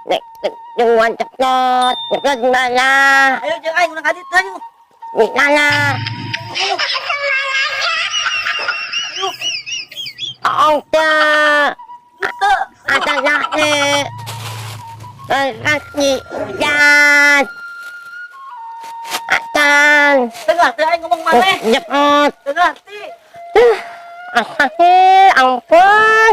Nek dengan cepat, cepat mana? Ayo jeung aing urang ka ditu ayo. Di mana? Ayo. Ongke, Itu. Ada lagi. Kaki hujan. Akan. Teu ngarti aing ngomong maneh. Cepat. Teu ngarti. Astaga, ampun.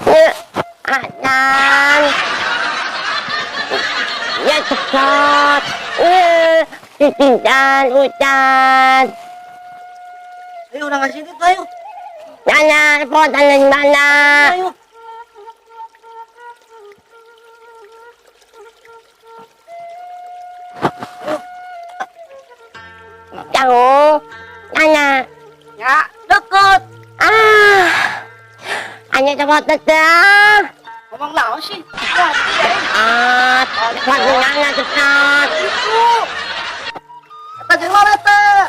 Ya, akan. Ya cepat. Ya, hujan, hujan. Ayo urang ka ditu ayo. Nana, cepat dari mana? Ayo. Jauh. Nana. Ya, deket. Ah. Hanya cepat tetap. Ngomong naon sih? Ngarti aing. Ah, cepat nana cepat. Itu. Eta jeung mana teh?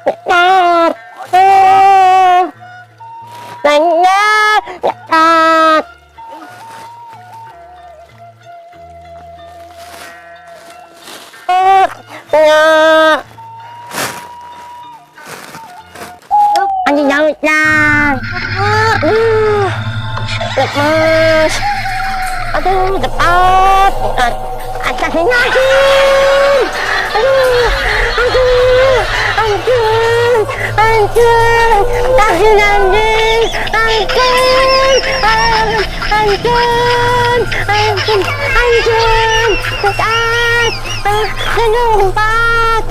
Cepat. Ah. Nana, cepat. Ya. Anjing jauh kan. Lemas. Aduh, cepat. Astagfirullahaladzim. Aduh, aduh, anjing, anjing, anjing, anjing, anjing, anjing, anjing, anjing, cepat, aduh, empat.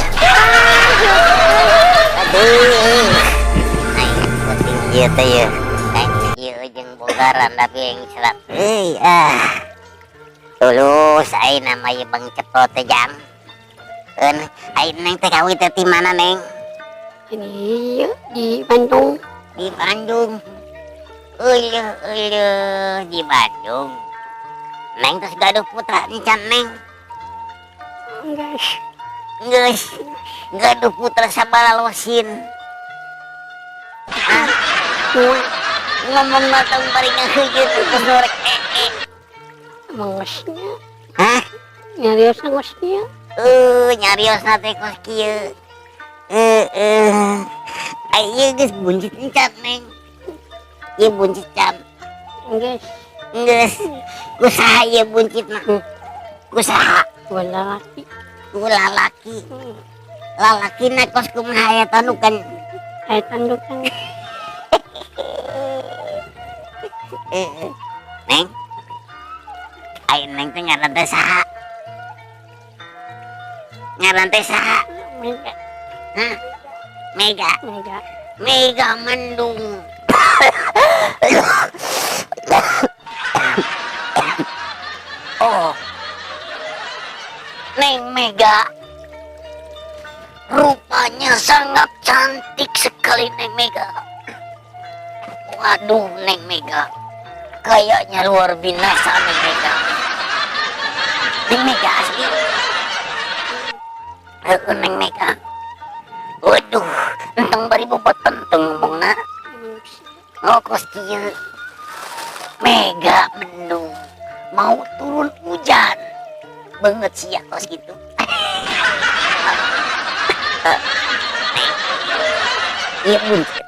Aduh. Aing penting ieu teh ye. Aing ieu jeung bogaran tapi aing selat. Euy ah. Tulus aing nama ieu Bang Ceprot teh jang. Eun aing neng teh kawin teh ti mana neng? Ini di Bandung. Di Bandung. Eueuh eueuh di Bandung. Neng terus gaduh putra encan neng. Enggak. Geus. Gaduh putra sabalalosin. Hah? Ngomong matang bari ngaheujeuh terus norek ee. Mangosnya. Hah? Nyarios ngosnya. Nyarios teh kos kieu. Ai ieu geus buncit encan neng. Ieu buncit can. Geus. Geus. Kusaha ieu buncitna? Kusaha? Ku lalaki. Ku lalaki. Lalakina kos kumaha aya tandukan? Aya tandukan. Neng. Ai neng teh ngaran teh saha? Ngaran teh saha? Mega. Hah? Mega. Mega. Mega Mendung. Oh. Neng Mega. Rupanya sangat cantik sekali Neng Mega. Waduh Neng Mega. Kayaknya luar binasa Neng Mega. Neng Mega asli. Heeh Neng Mega. Waduh, entong bari bobot pentung ngomongna. Oh kos kieu. Mega mendung. Mau turun hujan. Banget sia kos gitu. Neng. Iya buncit.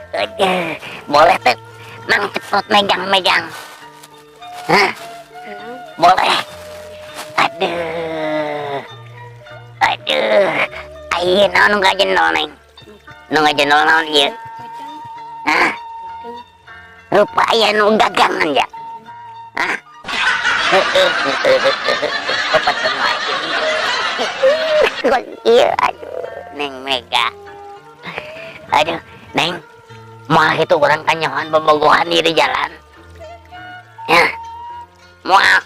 Aduh, boleh teh Mang Ceprot megang-megang. Hah? Boleh. Aduh. Aduh. Ayeuna naon nu ngajendol neng? Nu ngajendol naon ieu? Hah? Rupa aya nu gagangan ya? Hah? Bepeteng wae gini. Ieu aduh Neng Mega. Aduh, Neng. Moal kitu urang kanyahoan bobogohan ieu di jalan. Ya. Moal.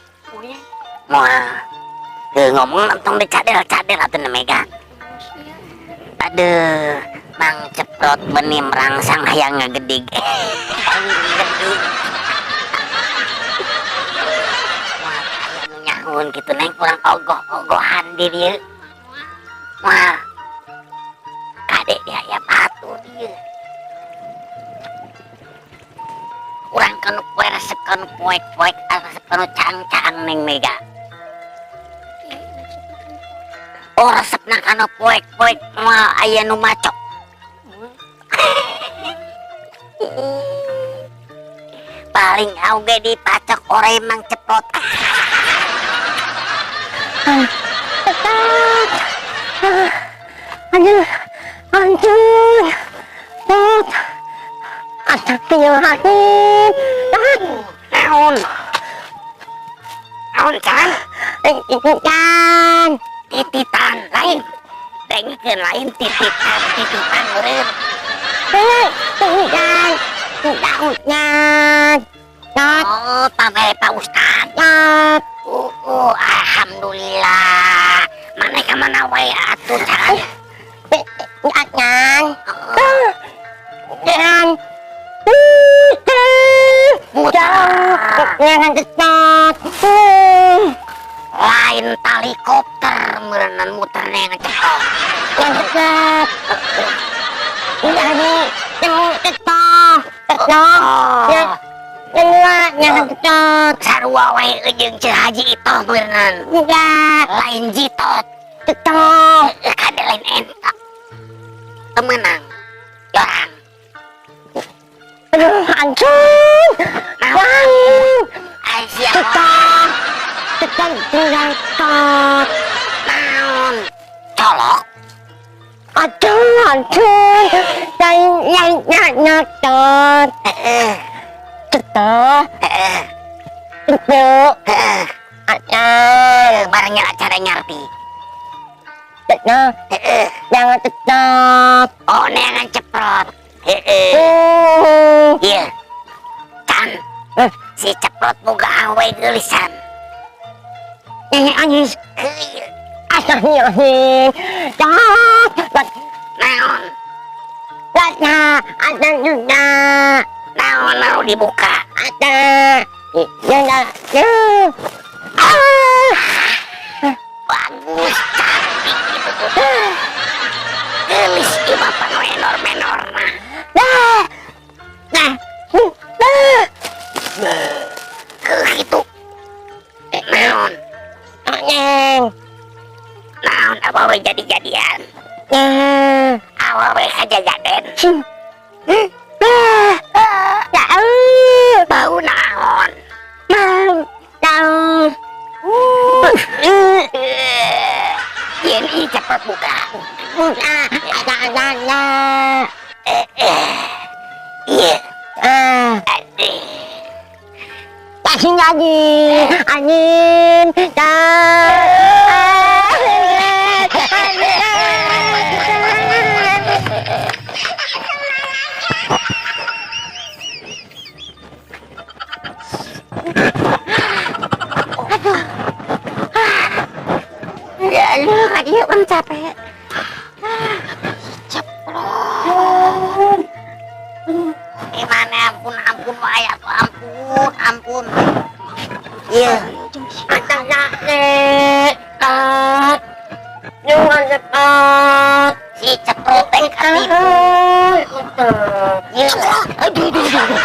Moal. Heuh ngomong tong dicadel-cadel atuh Neng Mega. Aduh, Mang Ceprot benih merangsang hayang ngagedig. Ngagedig. Moal aya nu nyahoun kitu Neng urang ogoh-ogohan di dieu. Moal. Kade dia aya batu dieu. Urang kanu poe resep kanu poek-poek, resep kanu caang-caang, Neng Mega? Oh, resepna kanu poek-poek, moal aya nu macok. Paling oge dipacok oray Mang Ceprot. Aduh, aduh, tut. Astagfirullahaladzim. Tut. Naon? Naon, Can? Ikutan. Tititan lain. Dengekeun, lain tititan, tititan meureun. Tititan. Tititan. Tut. Oh, pamere Pak Ustad. Tut. Alhamdulillah. Mana ka mana wae atuh, Can? Tititan. Dan. Muter. Jangan cepat. Lain talikopter meureunnan muterna yang cepot. Yang cepat. Jadi, yang cepat. Cepat. Ya. Yang cepat. Sarua wae jeung Ceu Haji Itoh meureunnan. Enggak. Lain jitot. Cepat. Kade lain entak. Temenang. Jorang. Aduh, hancur. Naon? Ai sia. Cepat. Cepat tinggal cepat. Naon? Colok. Aduh, hancur. Lain, lain, lain, cepat. Heeh. Cepat. Heeh. Cepat. Heeh. Aduh. Barangnya acara ngarti. Cepat. Heeh. Jangan cepat. Oh, neangan ceprot. Heeh. Iya. Can. Eh. Si ceprot boga awe geulisan. Ini Anis. Heuh. Astagfirullahaladzim. Cepat. Naon? Ada, ada juga. Naon naon dibuka? Ada. Ya, ya, ya. Ah. Bagus, cantik gitu. Geulis ieu mah pano enor menorna. Nah. Nah. Nah. Keuh kitu. Naon? Neng. Naon awewe jadi-jadian? Nah. Awewe kajajaden. Nah. Tahu. Bau naon? Mau. Tahu. Yen ieu cepet buka. Buka. Ada, ada, ada. Iya. Ah. Aduh. Kasih lagi. Angin. Dan. Aduh. Ya, aduh, kaki kan capek. Ceplok. Gimana, ampun ampun wae atuh, ampun ampun. Iya. Anak cepat. Jangan cepat. Si ceprot teh katipu. Iya. Aduh aduh aduh.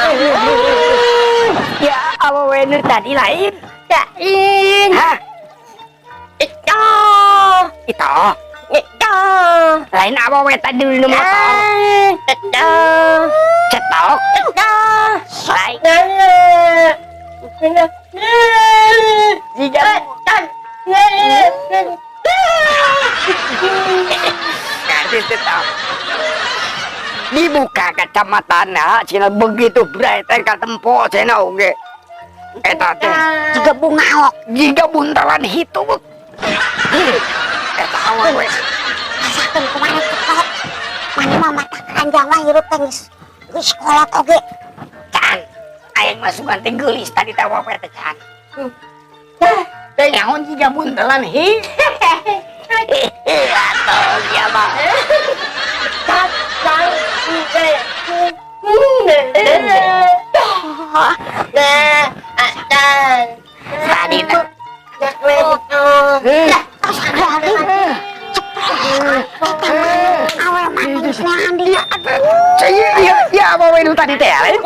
Ampun. Ya, awewe nu tadi lain. Lain. Hah? Itu. Itu. Itu. Lain awewe tadi nu motor. Itu. Cetok. Itu. Lain. Jika Ngerti tetap. Dibuka kacamatana, cina begitu bright ka tempo cina oge. Eta teh Jiga bungaok. Jiga buntalan hitu. Eta awewe. Rasakeun kumaha ceprot. Mana mah mata keranjang mah hirup teh geus geus kolot oge. Can, aing mah sugan teh geulis tadi teh awewe teh can. Teh nyaho jiga buntalan hi. Atuh sia mah. Tadi teh Ceprot. Eta mah awewe mana geus neangan dia. Aduh. Iya, iya. Ya awewe nu tadi teh lain?